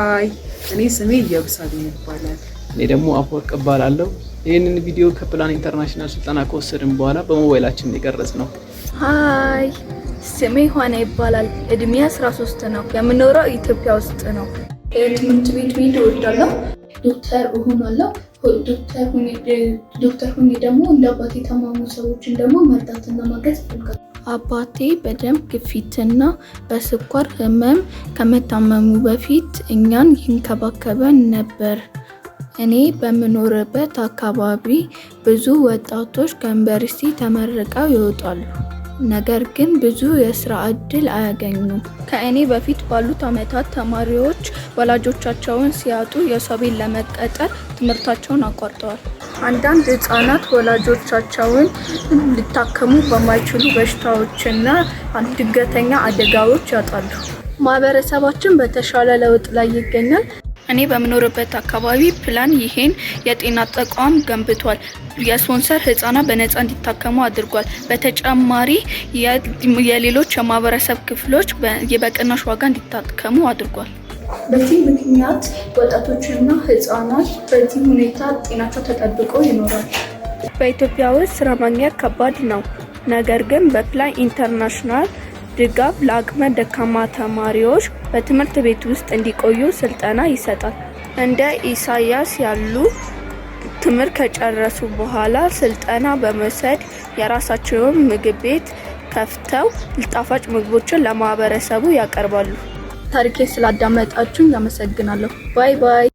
Hi፣ እኔ ስሜ ኢየሩሳሌም ይባላል። እኔ ደግሞ አፈወርቅ እባላለሁ። ይህንን ቪዲዮ ከፕላን ኢንተርናሽናል ስልጠና ከወሰድን በኋላ በሞባይላችን የቀረጽነው። Hi፣ ስሜ ሆነ ይባላል። እድሜ 13 ነው። የምኖረው ኢትዮጵያ ውስጥ ነው። ትምህርት ቤት መሄድ እወዳለሁ። ዶክተር እሆናለሁ። ዶክተር ሁኜ ደግሞ እንደ አባቴ የታመሙ ሰዎችን ደግሞ መርዳትና ማገዝ እፈልጋለሁ። አባቴ በደም ግፊትና በስኳር ህመም ከመታመሙ በፊት እኛን ይንከባከበን ነበር። እኔ በምኖርበት አካባቢ ብዙ ወጣቶች ከዩኒቨርሲቲ ተመርቀው ይወጣሉ፣ ነገር ግን ብዙ የስራ እድል አያገኙም። ከእኔ በፊት ባሉት ዓመታት ተማሪዎች ወላጆቻቸውን ሲያጡ የሰው ቤት ለመቀጠር ትምህርታቸውን አቋርጠዋል። አንዳንድ ህጻናት ወላጆቻቸውን ሊታከሙ በማይችሉ በሽታዎችና ድንገተኛ አደጋዎች ያጣሉ። ማህበረሰባችን በተሻለ ለውጥ ላይ ይገኛል። እኔ በምኖርበት አካባቢ ፕላን ይሄን የጤና ተቋም ገንብቷል። የስፖንሰር ህጻናት በነፃ እንዲታከሙ አድርጓል። በተጨማሪ የሌሎች የማህበረሰብ ክፍሎች በቅናሽ ዋጋ እንዲታከሙ አድርጓል። በዚህ ምክንያት ወጣቶችና ህጻናት በዚህ ሁኔታ ጤናቸው ተጠብቆ ይኖራል። በኢትዮጵያ ውስጥ ስራ ማግኘት ከባድ ነው። ነገር ግን በፕላን ኢንተርናሽናል ድጋፍ ለአቅመ ደካማ ተማሪዎች በትምህርት ቤት ውስጥ እንዲቆዩ ስልጠና ይሰጣል። እንደ ኢሳያስ ያሉ ትምህርት ከጨረሱ በኋላ ስልጠና በመውሰድ የራሳቸውን ምግብ ቤት ከፍተው ጣፋጭ ምግቦችን ለማህበረሰቡ ያቀርባሉ። ታሪኬን ስላዳመጣችሁኝ አመሰግናለሁ። Bye bye።